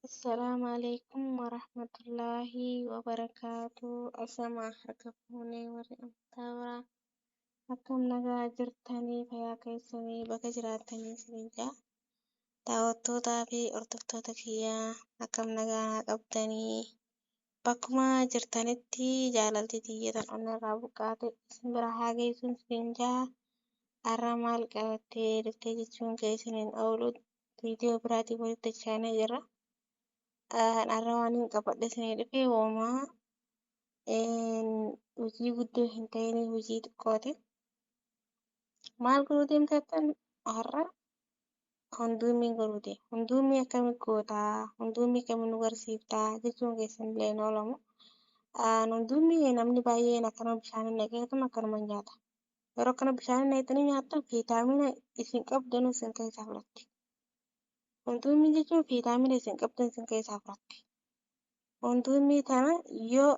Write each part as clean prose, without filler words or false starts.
Assalaamu alaikum warahmatullaahi wabarakaatu. Ashamaa harka fuunee warri amantaa biraa akkam nagaa jirtanii fayyaa keessanii bakka jiraatanii isiniin jaa. Daawwattootaa fi hordoftoota kiyyaa akkam nagaa naa qabdanii bakkuma jirtanitti jaalalti tiyya tan onnarraa buqqaate isin bira haa geessuun isiniin jaa. Har'a maal qabattee dhuftee jechuun keessaniin oolu viidiyoo biraatiin walitti dachaanee jirra. Har'a waan hin qabadhe isinii dhufe hoomaa hojii guddoo hin ta'in hojii xiqqooti. Maal godhuu deemtan har'a hunduumii godhuu deema. Hunduumii akkami gootaa? Hunduumii akkami nu garsiiftaa? Jechuun keessan illee hin oolamu. Hunduumii namni baay'een akkanuma bishaan hin naqeetuma akkanuma nyaata. Yeroo akkana bishaan hin naqxanii nyaattan viitaamina isin qabdanuu isin keessaa fudhatti. Hunduumii jechuun viitaamina isin qabdan isin keessaa fudhatti. Hunduumii tana yoo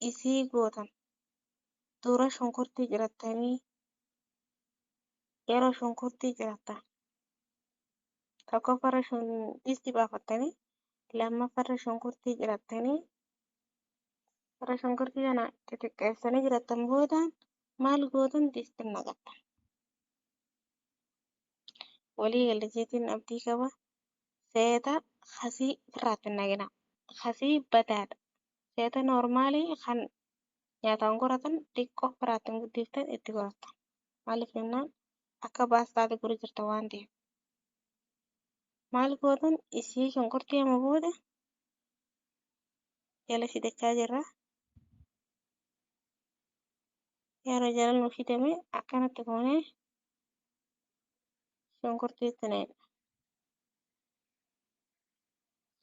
isii gootan dura shunkurtii cirattanii yeroo shunkurtii cirattan tokkoffarra distii baafattanii lammaffarra shunkurtii cirattanii warra shunkurtii kana xixiqqeessanii cirattan boodaan maal gootan distiin naqattan. Walii galteetiin abdii qaba. Seeta kasii ofirraatti hin naqinaa. Kasii badaadha. Seeta noormaalii kan nyaataan goratan xiqqoo ofirraatti hin guddiftan itti gorattan. Maaliif jennaan akka baastaatti godhu jirta waan ta'eef. Maal gootan isii shunkurtii amma booda jala fidachaa jirra. Yeroo jala nu fidame akkanatti goonee shunkurtii itti naqna.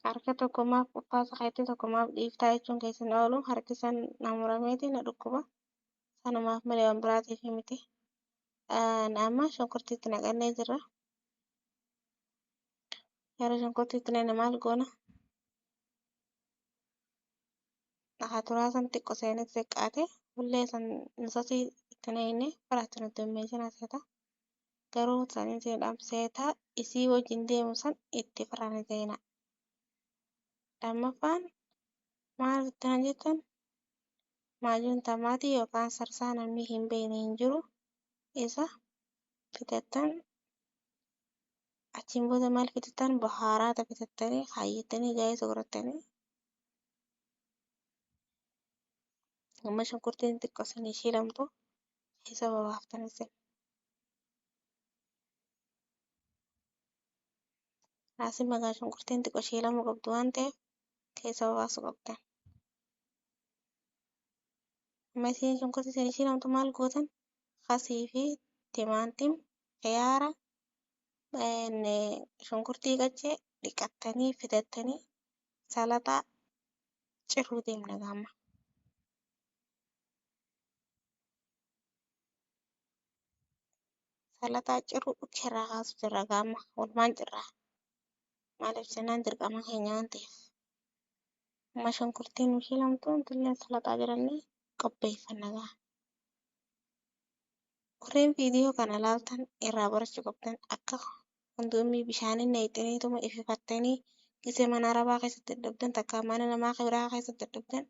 Harka tokko maaf qofaa keetti tokko maaf dhiiftaa jechuun keessan oolu harki san na murameeti na dhukkuba. Sanumaaf malee waan biraatiif miti. Amma shunkurtii itti naqannee jirra. Yeroo shunkurtii itti naqne maal goona? Haturaa san xiqqoo seenee xiqqaate hullee san nusasii itti naqne firaatti nutti hummeessina seeta. Garuu saniin seenaadhaaf seeta isii wajjin deemu san itti firaan seenaa. Lammaffaan maal ittiin jettan maajuun tamaatii yookaan sarsaa namni hin beekne hin jiru isa fidattan achiin booda maal fidattan bahaaraata fitattanii kaayyattanii gaa'isa godhattanii amma shunkurtiin xiqqoo isin ishiilamtu isa babaaftan isin. Asii magaa shunkurtiin xiqqoo ishiilamuu qabdu waan ta'eef keessa babaasuu qabdan. Amma isin shunkurtii isin ishiilamtu maal gootan kasii fi timaatim khiyaara shunkurtii qaccee dhiqattanii fidattanii salaxaa ciruu deemna gaama. Salaxaa ciruu dhukkee kaasu jirra gaama walumaan cirraa. Maaliif jennaan dirqama keenya waan ta'eef. Amma shunkurtiin ishiilamtu illee salaxaa jiranii qopheeffanna gaa. Warreen viidiyoo kana laaltan irraa barachuu qabdan akka hunduumii bishaaniin naqxaniituma ififattanii gisee mana arabaa keessatti dadhabdan takka mana namaa biraa keessatti dadhabdan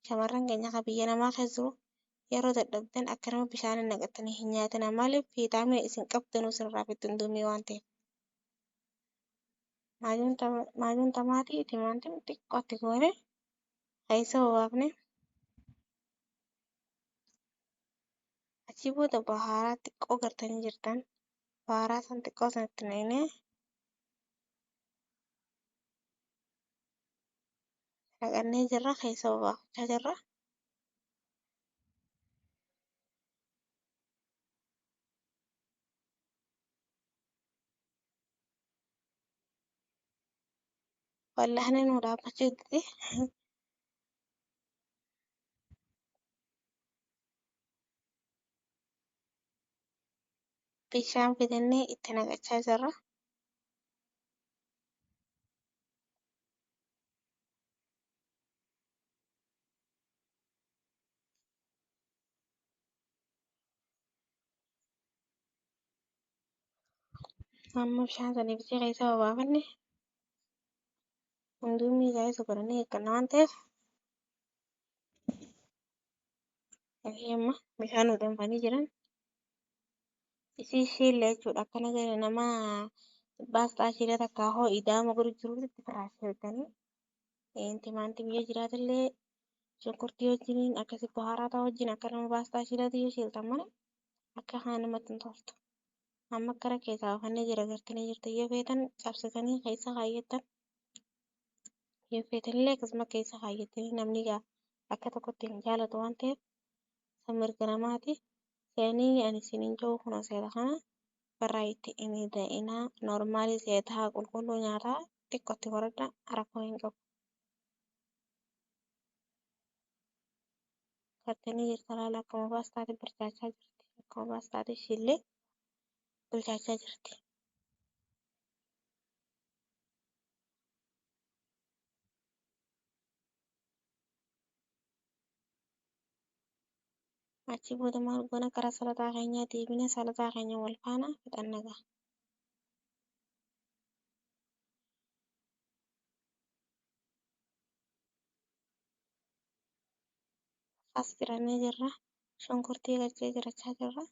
shamarran keenya kan biyya namaa keessa jiru yeroo dadhabdan akka nama bishaaniin naqattanii hin nyaatina maaliif viitaamina isin qabdanuu isinirraa fiddu hunduumii waan ta'eef. Maajuun tamaatii timaatim xiqqootti goone keessa babaafne achii booda bahaaraa xiqqoo gartanii jirtan bahaaraa san xiqqoo sanatti naqnee naqannee jirra keessa babaafachaa jirra. Wallahni nu dhaabbachuu dide. Bishaan fidannee itti naqachaa jirra. Amma bishaan sana ibsee keessa babaafanne. Hundumni gaa'isa godhannee eegganna waan ta'eef. Amma bishaan nu danfanii jiran. Isii shiilla jechuudha. Akkana gara nama baasxaa shiila takka hoo idaama godhu jirutti itti firraashee timaatimii yoo jiraatillee shunkurtii wajjiniin akkasi baharaataa wajjin akka nama baasxaa shiilatti yoo shiiltan malee akka kana namatti hin toltu. Amma akkana keessaa baafannee jira gartanii jirtu yoo feetan cabsitanii keessa kaayyattan yoo feetanillee akkasuma keessa kaayyattanii namni akka tokkotti hin jaalatu waan ta'eef san mirga namaati. Seenii ani isiniin jiru kunoo seeta kana barraa itti hin da'inaa noormaalii seetaa qulqulluu nyaataa xiqqootti horadha rakkoo hin qabu. Gartanii jirta laala akkuma baastaati bilchaachaa jirti. Akkuma baastaati ishiillee bilchaachaa jirti. Achi booda maal goona karaa salaxaa keenyaa deebine salaxaa keenya wal faana fixanna ga'a. As cirannee jirra. Shunkurtii galchee cirachaa jirra.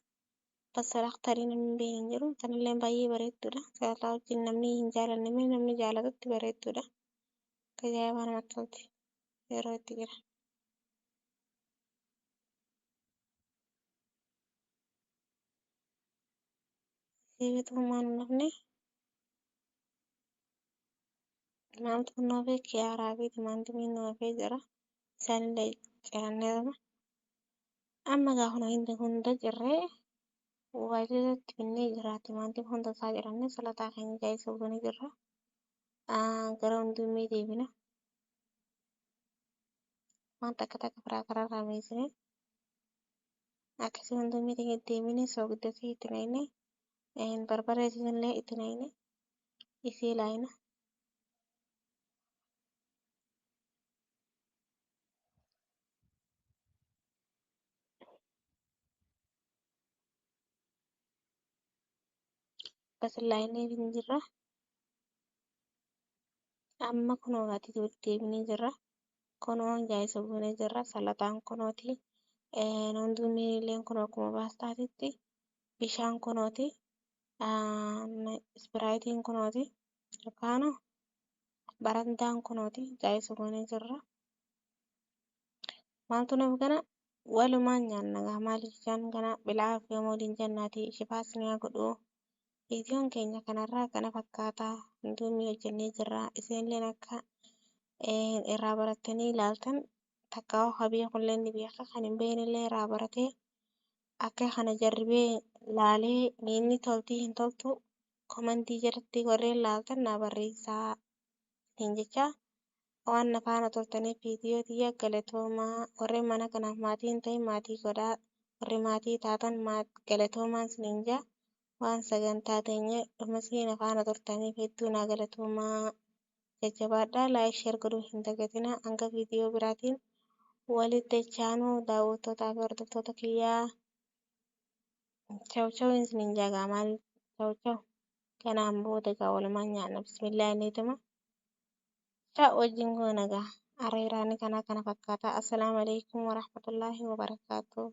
Basala aktarii namni hin beekne hin jiru. Kanallee baay'ee bareedduudha. Salaxaa wajjin namni hin jaalanne malee namni jaalatutti bareedduudha. Tajaajila namatti tolti yeroo itti jiran. Isii maal nafne maaltu nu hafee kiyaaraa fi timaatimiin nu hafee jira. Isaanillee ciranneerra. Amma gaafa nu hunda cirree walitti finnee jira. Timaatima hunda isaa cirannee salaxaa keenya jaayisa goonee jirra. Gara hundumii deebina. Waan takka takka firaa karaarraa meesine akkasii hundumii keenya deebine soogidda itti naqne barbaree illee itti naqne isii laayina. Akkas laayinee hin jirra. Amma kunoo gatii walitti deebinee jirra. Kunoo jaayisa goonee jirra. Salaxaan kunooti. Hundumii illee kunoo akkuma baastaatitti bishaan kunooti. Ispiraayitiin kunooti. Yookaan barandaan kunooti. Jaayisa goonee jirra. Maaltu nuuf gana walumaan nyaanna gaa maaliif jechaan gana bilaaf yooma waliin jennaati shifaas ni haa godhu. Viidiyoon keenya kanarraa kana fakkaata. Hundumii hojjennee jirra. Isinilleen akka irraa barattanii ilaaltan takka haa beekullee ni beeka. Kan hin beeknellee irraa baratee akka kana jarribee laalee inni toltii hin toltu komantii jalatti warreen laaltan naa barreessaa hin jecha waan na faana toltaniif viidiyoo tiyya galatoomaa warreen mana kanaaf maatii hin ta'in maatii godhaa warri maatii taatan galatoomaa isiniin jaa waan sagantaa teenya dhumasii na faana turtaniif hedduu naa galatoomaa jajjabaadhaa like share godhuu hin dagatinaa hanga viidiyoo biraatiin walitti dachaanuu daawwattootaa fi hordoftoota kiyyaa chaw chaw isiniin jaa maal chaw chaw kanaan booda gaa walumaan nyaanna bismillaa inniituma shaa wajjin goona gaa areeraani kana kana fakkaata assalaamu alaikum warahmatullaahi wabarakaatuh.